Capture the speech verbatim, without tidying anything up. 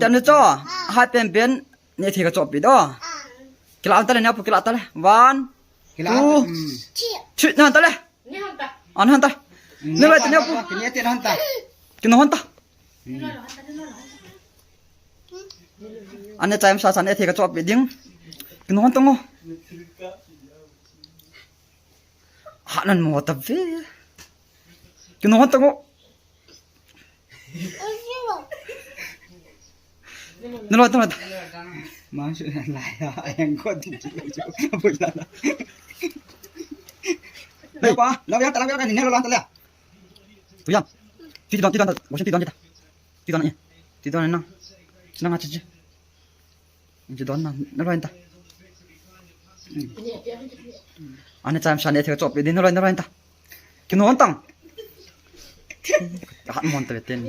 Tani cho, hai pen pen, ne thi ka cho pi do. Kila ta le, ne pu kila ta le. One, two, three, na ta le. An han ta. Ne le, ne pu. Kino han ta. Ane chai masa sa ne thi ka cho pi ding. Kino han ta ngo. Ha nan mo ta ve. Kino han ta ngo. Nalo, nalo. Mang su lai ya, yang ko di. Bula la. Hey, pa, la ya ta la ya ni ne lo la ta la. Tuyan. Ti don, ti don, ti don, ti don. Ti don na. Na nga chi chi. Ti don na, nalo ta. Ane chai masa ne thi ka cho pi ding, nalo, nalo ta. Kino han ta. Hat mon ta ten.